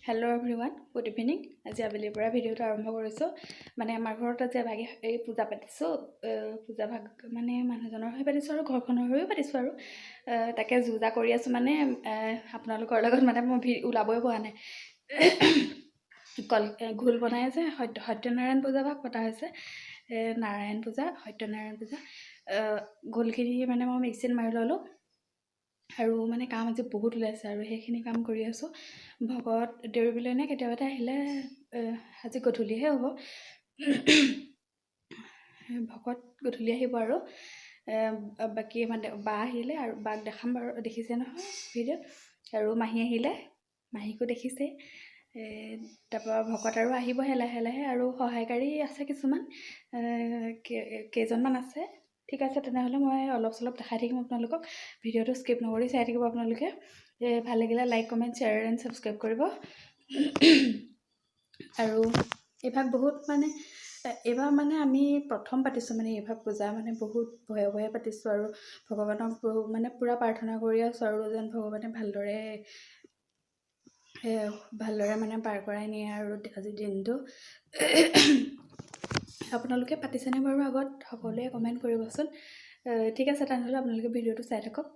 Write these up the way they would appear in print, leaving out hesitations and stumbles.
Hello everyone, good evening. আজি আবেলিৰ পৰা ভিডিঅ'টো আৰম্ভ কৰিছোঁ। মানে আমাৰ ঘৰত আজি এভাগে এই পূজা পাতিছোঁ। পূজা ভাগ মানে মানুহজনৰ হৈ পাতিছোঁ আৰু ঘৰখনৰ হৈও পাতিছোঁ আৰু তাকে যো জা কৰি আছোঁ। মানে আপোনালোকৰ লগত মানে মই ওলাবই পৰা নাই। কল ঘোল বনাই আছে। সত্যনাৰায়ণ পূজা ভাগ পতা হৈছে, নাৰায়ণ পূজা, সত্যনাৰায়ণ পূজা। ঘোলখিনি মানে মই মিক্সিত মাৰি ল'লোঁ আৰু মানে কাম আজি বহুত ওলাইছে আৰু সেইখিনি কাম কৰি আছোঁ। ভকত দেউৰীবলৈ নে কেতিয়াবাতে আহিলে, আজি গধূলিহে হ'ব। ভকত গধূলি আহিব আৰু বাকী মানে বা আহিলে আৰু বাক দেখাম বাৰু, দেখিছে নহয় ভিডিঅ'ত। আৰু মাহী আহিলে, মাহীকো দেখিছে। তাৰপৰা ভকত আৰু আহিবহে লাহে লাহে আৰু সহায়কাৰী আছে কিছুমান, কেইজনমান আছে। ঠিক আছে, তেনেহ'লে মই অলপ চলপ দেখাই থাকিম আপোনালোকক। ভিডিঅ'টো স্কিপ নকৰি চাই থাকিব আপোনালোকে। ভাল লাগিলে like, comment, share and subscribe কৰিব। আৰু এইভাগ বহুত মানে এইবাৰ মানে আমি প্ৰথম পাতিছোঁ, মানে এইভাগ পূজা মানে বহুত ভয়ে ভয়ে পাতিছোঁ আৰু ভগৱানক মানে পূৰা প্ৰাৰ্থনা কৰি আছোঁ আৰু যেন ভগৱানে ভালদৰে ভালদৰে মানে পাৰ কৰাই নিয়ে আৰু আজিৰ দিনটো। আপোনালোকে পাতিছেনে বাৰু আগত? সকলোৱে কমেণ্ট কৰিবচোন। ঠিক আছে, তেনেহ'লে আপোনালোকে ভিডিঅ'টো চাই থাকক।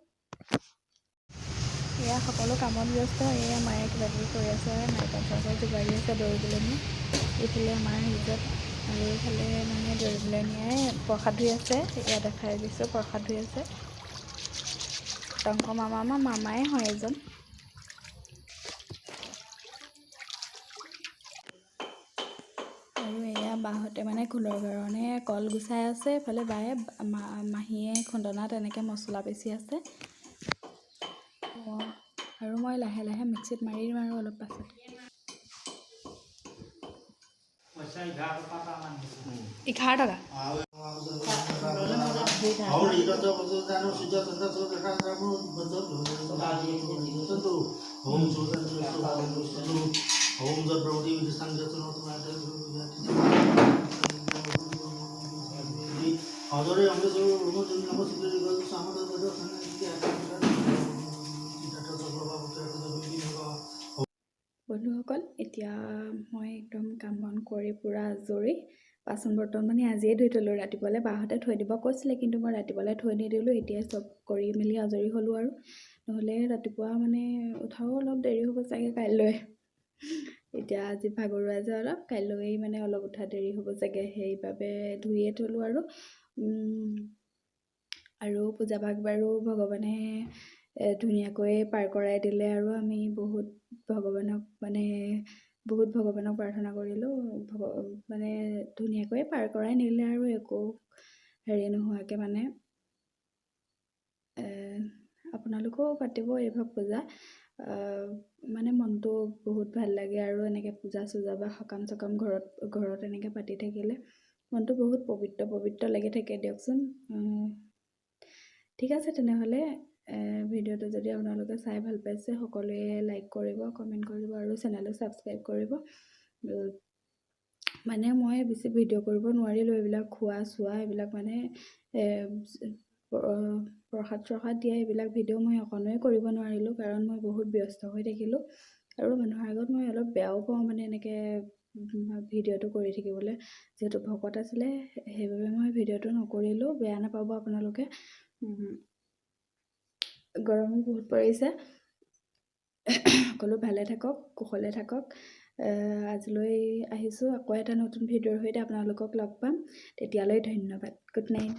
এয়া সকলো কামত ব্যস্ত। এয়া মায়ে কিবা কিবি কৰি আছে, নাৰিকল চাৰিকল যোগাৰি আছে দৌৰিবলৈ নিয়ে। এইফালে আমাৰ হিজত আৰু এইফালে মানে দৌৰিবলৈ নিয়াই প্ৰসাদ ধুই আছে। এয়া দেখাই দিছোঁ, প্ৰসাদ ধুই আছে। টংক মামা, আমাৰ মামাই হয় এজন। আৰু এয়া বাহঁতে মানে খোলৰ কাৰণে কল গুচাই আছে। এইফালে বায়ে, মাহীয়ে খুন্দনাত এনেকৈ মছলা পিচি আছে আৰু মই লাহে লাহে মিক্সিত মাৰি দিম আৰু অলপ পাছত। পইচা 11 টকা মান। 11 টকা। বন্ধুসকল, এতিয়া মই একদম কাম বন কৰি পূৰা আজৰি। বাচন বৰ্তন মানে আজিয়ে ধুই থ'লোঁ। ৰাতিপুৱালৈ বাহঁতে থৈ দিব কৈছিলে, কিন্তু মই ৰাতিপুৱালৈ থৈ নিদিলোঁ। এতিয়াই চব কৰি মেলি আজৰি হ'লোঁ আৰু নহ'লে ৰাতিপুৱা মানে উঠাও অলপ দেৰি হ'ব চাগে কাইলৈ। এতিয়া আজি ভাগৰুৱা যে অলপ, কাইলৈ মানে অলপ উঠা দেৰি হ'ব চাগে, সেইবাবে ধুইয়ে থ'লোঁ। আৰু আৰু পূজা ভাগ বাৰু ভগৱানে ধুনীয়াকৈ পাৰ কৰাই দিলে আৰু আমি বহুত ভগৱানক মানে বহুত ভগৱানক প্ৰাৰ্থনা কৰিলোঁ, মানে ধুনীয়াকৈ পাৰ কৰাই নিলে আৰু একো হেৰি নোহোৱাকৈ। মানে আপোনালোকেও পাতিব এইভাগ পূজা, মানে মনটো বহুত ভাল লাগে। আৰু এনেকৈ পূজা চূজা বা সকাম চকাম ঘৰত ঘৰত এনেকৈ পাতি থাকিলে মনটো বহুত পবিত্ৰ পবিত্ৰ লাগি থাকে দিয়কচোন। ঠিক আছে, তেনেহ'লে ভিডিঅ'টো যদি আপোনালোকে চাই ভাল পাইছে, সকলোৱে লাইক কৰিব, কমেণ্ট কৰিব আৰু চেনেলটো ছাবস্ক্ৰাইব কৰিব। মানে মই বেছি ভিডিঅ' কৰিব নোৱাৰিলোঁ। এইবিলাক খোৱা চোৱা, এইবিলাক মানে প্ৰসাদ চসাদ দিয়া এইবিলাক ভিডিঅ' মই অকণোৱে কৰিব নোৱাৰিলোঁ, কাৰণ মই বহুত ব্যস্ত হৈ থাকিলোঁ আৰু মানুহৰ আগত মই অলপ বেয়াও পাওঁ মানে এনেকৈ ভিডিঅ'টো কৰি থাকিবলৈ। যিহেতু ভকত আছিলে, সেইবাবে মই ভিডিঅ'টো নকৰিলোঁ, বেয়া নাপাব আপোনালোকে। গৰমো বহুত পৰিছে। সকলো ভালে থাকক, কুশলে থাকক। আজিলৈ আহিছোঁ, আকৌ এটা নতুন ভিডিঅ'ৰ সৈতে আপোনালোকক লগ পাম। তেতিয়ালৈ ধন্যবাদ, গুড নাইট।